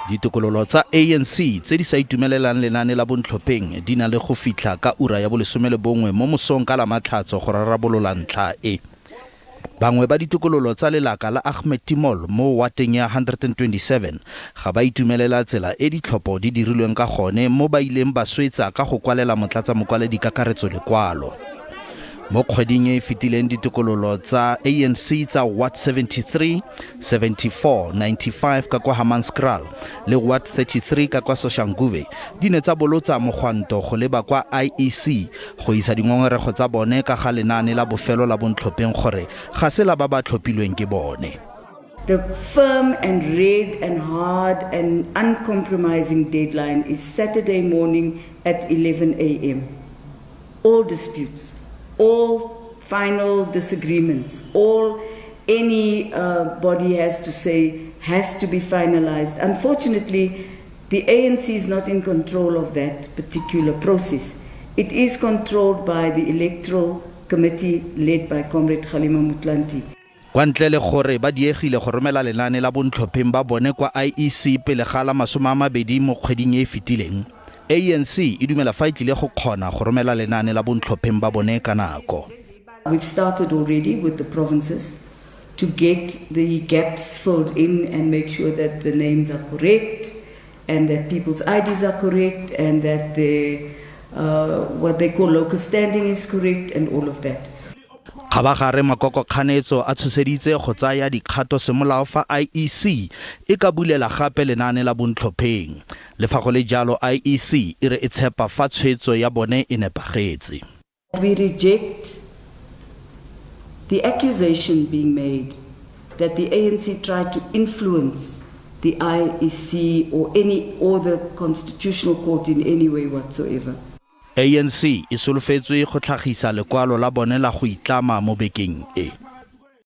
Ditokololo tsa ANC tse di sa itumelelang lenaane la bontlhopheng di na le go fitlha ka ura ya bo 11 mo mosong ka Lamatlhatso go rarabolola ntlha e. Bangwe ba ditokololo tsa lelaka la Ahmed Timol mo wateng ya 127 ga ba itumelela tsela e ditlhopho di dirilweng ka gone mo ba ileng ba swetsa ka go kwalela motlatsamokwaledi kakaretso lekwalo. Mo kgweding e e fetileng ditokololo tsa ANC tsa Ward 73, 74, 95 ka kwa Hammanskraal le Ward 33 ka kwa Soshanguve di ne tsa bolotsa mogwanto go leba kwa IEC go isa dingongorego tsa bone ka ga lenaane la bofelo la bontlhopheng gore ga se la ba ba tlhophilweng ke bone. The firm and red and hard and uncompromising deadline is Saturday morning at 11 a.m. All disputes, all final disagreements, all any body has to say has to be finalized. Unfortunately, the ANC is not in control of that particular process. It is controlled by the electoral committee led by Comrade Kgalema Motlanthe. Kwa ntle le gore ba diegile go romela lenaane la bontlhopheng ba bone kwa IEC pele ga la 20 mo kgweding e e fetileng, ANC e dumela fa e tlile go kgona go romela lenaane la bontlhopheng ba bone ka nako. We've started already with the provinces to get the gaps filled in and make sure that the names are correct and that people's IDs are correct and that the what they call locus standing is correct and all of that. Kgabagare makoko kganetso a tshoseditse go tsaya dikgato semolao fa IEC e ka bulela gape lenaane la bontlhopheng. Le fa go le jalo, IEC e re e tshepa fa tshwetso ya bone e nepagetse. We reject the accusation being made that the ANC tried to influence the IEC or the Constitutional Court in any way whatsoever. ANC e solofetswe go tlhagisa lekwalo la bone la go itlama mo bekeng e.